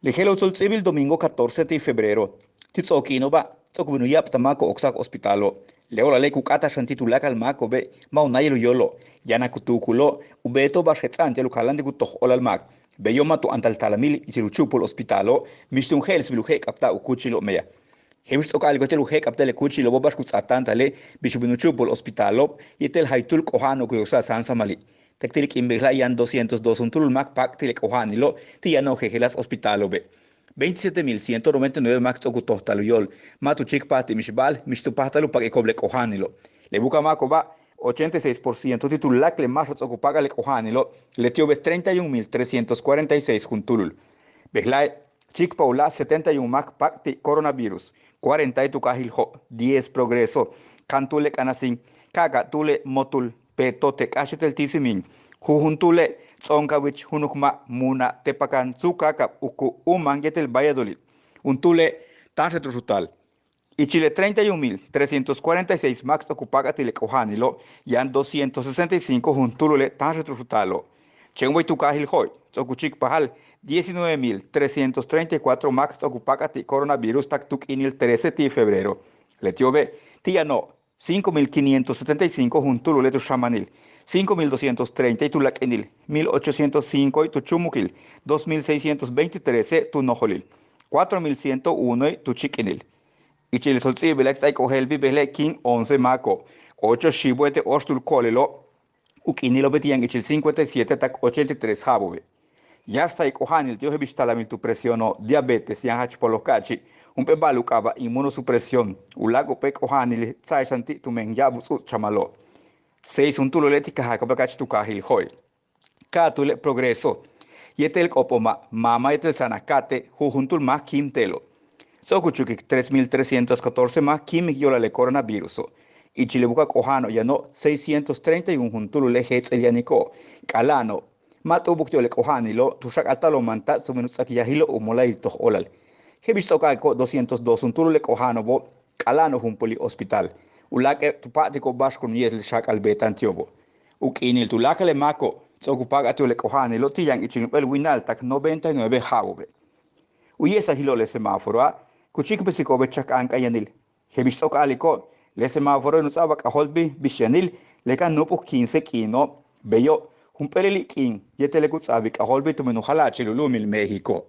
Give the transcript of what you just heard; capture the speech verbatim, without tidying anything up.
Le je'elo' u ts'o'ok ts'íibil domingo catorce ti' febrero, ti' ts'o'ok k'iino'oba' ts'o'ok u bin u ya'ab ta máako'ob oksa'ob hospitalo'. Le o'olale' ku k'áata'al xan ti' tuláakal máako'obe', ma' u náayal u yóolo', yaan a ku tuukulo', u beeto'ob ba'ax jets'a'an ti'al u kalantik u toj óolal máak. Beyo' ma' tu áantal talamil ichil u chu'upul hospitalo', mix túun je'elsbil u je'ek'abta'al u kúuchilo'ob meya. Je'el bix ts'o'ok a'aliko'ob ti'al u je'ek'abta'al le kúuchilo'obo' ba'ax ku ts'aatáantale', bix u bin u chu'upul hospitalo', yéetel jaytúul k'oja'ano'ob ku yoksa'al sáansamali'. Tak ti' le k'iin bejela' yaan doscientos dos juntúulul máak paak ti' le k'oja'anilo' ti' yano'ob jejeláas hospitalo'obe'. Veintisiete mil ciento noventa y nueve máak ts'o'ok u tojtal u yóol, ma' tu chíikpajti' mix ba'al mix tu páajtal u pak'iko'ob le k'oja'anilo'. Le buka'aj máako'oba', ochenta y seis por ciento ti' tuláakal le máaxo'ob ts'o'ok u pak'al le k'oja'anilo', leti'obe' treinta y un mil trescientos cuarenta y seis juntúulul. Bejla'e' chíikpaj u láak' setenta y un máak paak ti' coronavirus, cuarenta tu kaajil Jo', diez Progreso, Kantule, K'anasín, Ka'aka'atule, Motul, Peto, Tek'áax yéetel Tisímin, jujuntule' Ts'o'onkawich, Junukma', Muna, Tepakán, Tsukaakab, Uku, Umán yéetel Valladolid. Juntúule' táanxetruxutal. Ichil le treinta y un mil trescientos cuarenta y seis máak ts'o'ok u pak'al ti' le k'oja'anilo', yaan doscientos sesenta y cinco juntúulule' táanxetruxutalo'. Chéen way tu kaajil Jo', ts'o'ok u chíikpajal diecinueve mil trescientos treinta y cuatro máak ts'o'ok u pak'al ti' coronavirus tak tu k'iinil trece ti' febrero. Leti'obe' ti' yano'ob cinco mil quinientos setenta y cinco juntúulule' tu xamanil, cinco mil doscientos treinta tu láak'inil, mil ochocientos cinco tu chúumukil, dos mil seiscientos veintitrece tu nojolil, cuatro mil ciento uno tu chíik'inil. Ichil le tso'ob ts'íibilak ts'áaik ojéelbil bejele' quin once máako'ob, ocho xiibo' yéetel óoxtúul ko'olelo', u k'iinilo'obe' ti' yaan ichil cincuenta y siete tak ochenta y tres ja'abo'obe'. Yáax ts'áaik k'oja'anil ti'ob je'el bix talamil tu presiono', diabetes, yaan jach poloj ka'achi', jump'éel ba'al u k'aaba' inmunosupresión, u láak' jump'éel k'oja'anil ts'áaik xan ti' tumen ya'ab u ts'u'uts chamalo'. Seis juntúulule' ti' Cajacapacachi tu kaajil Jo'. Ka'atule' Progreso, yéetel K'opoma', Mama yéetel Sanacate, jujuntúul máak kíim te'elo'. Ts'o'ok u chukik tres mil trescientos catorce máak kíimik yo'olal le coronaviruso'. Ichil le buka'aj k'oja'ano'ob yano'ob seiscientos treinta y un juntúulule' jéets'el yaniko'ob, k'ala'ano'ob. Ma' t'u'ubuk ti'ob le k'oja'anilo', tu xak'alta'al u mantats' tumen u ts'áak yajilo'ob u mola'ayil toj óolal. Je'el bix ts'o'ok a'aliko'ob doscientos dos juntúulule' k'oja'ano'obo', k'ala'ano'ob jump'íil hospital. U láak'e' tu pa'atiko'ob ba'ax kun ye'es le xak'al beeta'an ti'obo'. U k'iinil tuláakal le máako'ob ts'o'ok u pak'al ti'ob le k'oja'anilo' ti' yaan ichil jump'éel wina'al tak noventa y nueve ja'abo'obe'. U ye'esajilo' le semáforoa', ku chíikpesiko'ob le chak k'áank'ayanil. Je'el bix ts'o'ok a'aliko'ob, le semáforoe' nuts'a'abal k'ajóoltbil bix yanil le ka nu'up'uk quince k'iino', beyo' jump'éelili' k'iin yéetel le ku ts'a'abil k'ajóoltbil tumen u jala'achil u lu'umil México.